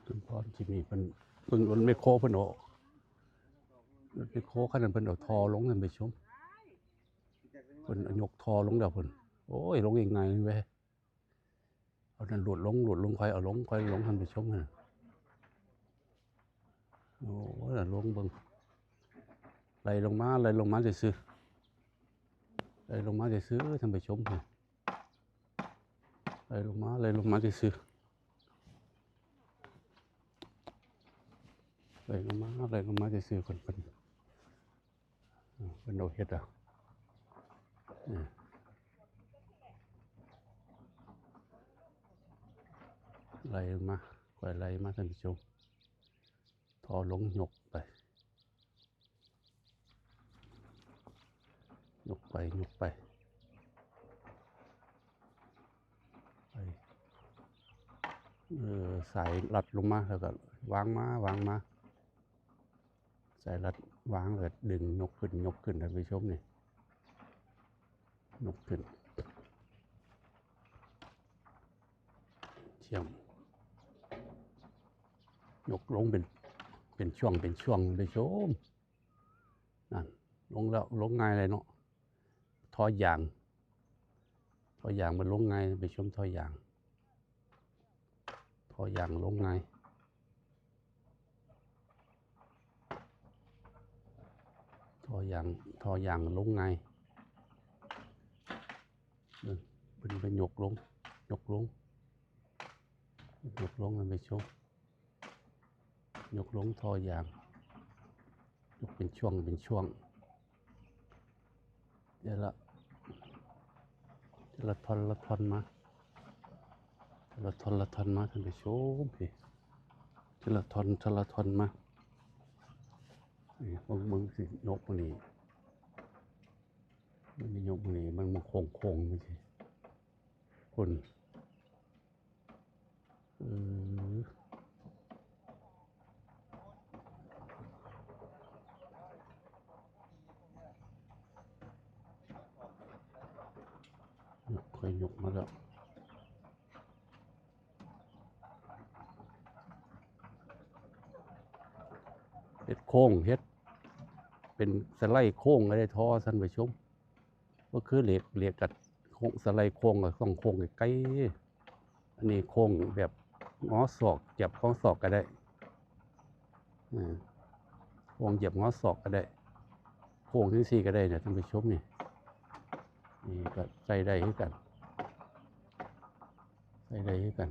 ສົມພອນທີ່ນີ້ເພິ່ນ ເບິ່ງລົດແມກໂຄເພິ່ນເອົາ ລົດແມກໂຄຄັນນັ້ນເພິ່ນເອົາທໍ່ລົງ ທ່ານຜູ້ຊົມ ເພິ່ນເອົາຍົກທໍ່ລົງແລ້ວເພິ່ນ ໂອ້ຍ ລົງງ່າຍໆເວີຍ ເອົານັ້ນໂລດລົງ ໂລດລົງ ຄ່ອຍເອົາລົງ ຄ່ອຍລົງ ທ່ານຜູ້ຊົມ ໂອ້ຍ ລົງເບິ່ງ ໄຫຼລົງມາ ໄຫຼລົງມາຊື່ໆ ໄຫຼລົງມາຊື່ໆ ທ່ານຜູ້ຊົມ ໄຫຼລົງມາ ໄຫຼລົງມາຊື່ໆ ໄຫຼລົງມາ ໄຫຼລົງມາຊື່ໆ ເພິ່ນ ເພິ່ນ ເອີ ເພິ່ນເອົາເຮັດເອົາ ເອີ ໄຫຼລົງມາ ຄ່ອຍໄຫຼມາ ທ່ານຜູ້ຊົມ ທໍ່ລົງ ຍົກໄປ ຍົກໄປ ຍົກໄປ ໄປ ເອີ ສາຍລັດລົງມາ ແລ້ວກໍວາງມາ ວາງມາ ສາຍລັດວາງ ແລ້ວກໍດຶງ ຍົກຂຶ້ນ ຍົກຂຶ້ນ ທ່ານຜູ້ຊົມ ນີ້ ຍົກຂຶ້ນ ຊ່ຽມ ຍົກລົງເປັນ ເປັນຊ່ວງ ເປັນຊ່ວງ ທ່ານຜູ້ຊົມ ນັ້ນ ລົງແລ້ວ ລົງງ່າຍເລີຍເນາະ ທໍ່ຢາງ ທໍ່ຢາງມັນລົງງ່າຍ ທ່ານຜູ້ຊົມ ທໍ່ຢາງ ທໍ່ຢາງລົງງ່າຍ ທໍ່ຢາງ ທໍ່ຢາງລົງງ່າຍ ເບິ່ງ ເພິ່ນໄປຍົກລົງ ຍົກລົງ ຍົກລົງ ທ່ານຜູ້ຊົມ ຍົກລົງທໍ່ຢາງ ຍົກເປັນຊ່ວງເປັນຊ່ວງ ເທື່ອລະ ເທື່ອລະທ່ອນລະທ່ອນມາ ເທື່ອລະທ່ອນລະທ່ອນມາ ທ່ານຜູ້ຊົມ ເທື່ອລະທ່ອນ ເທື່ອລະທ່ອນມາ ນີ້ ເບິ່ງ ເບິ່ງຊິຍົກມື້ນີ້ ມັນຊິຍົກມື້ນີ້ ມັນ ມັນໂຄ້ງໆ ຈັ່ງຊີ້ ພຸ້ນ ເອີ ຍົກ ຄ່ອຍຍົກມາແລ້ວ ເຮັດໂຄ້ງ ເຮັດເປັນສະໄລໂຄ້ງກໍໄດ້ ທໍ່ ທ່ານຜູ້ຊົມ ບໍ່ຄືເຫຼັກ ເຫຼັກກໍໂຄ້ງ ສະໄລໂຄ້ງກໍຕ້ອງໂຄ້ງໄກໆ ອັນນີ້ໂຄ້ງແບບງໍສອກ ຈຽບງໍສອກກໍໄດ້ ເອີ ໂຄ້ງຈຽບງໍສອກກໍໄດ້ ໂຄ້ງຈັ່ງຊີ້ກໍໄດ້ນະ ທ່ານຜູ້ຊົມ ນີ້ ນີ້ກໍໃຊ້ໄດ້ຄືກັນ ໃຊ້ໄດ້ຄືກັນ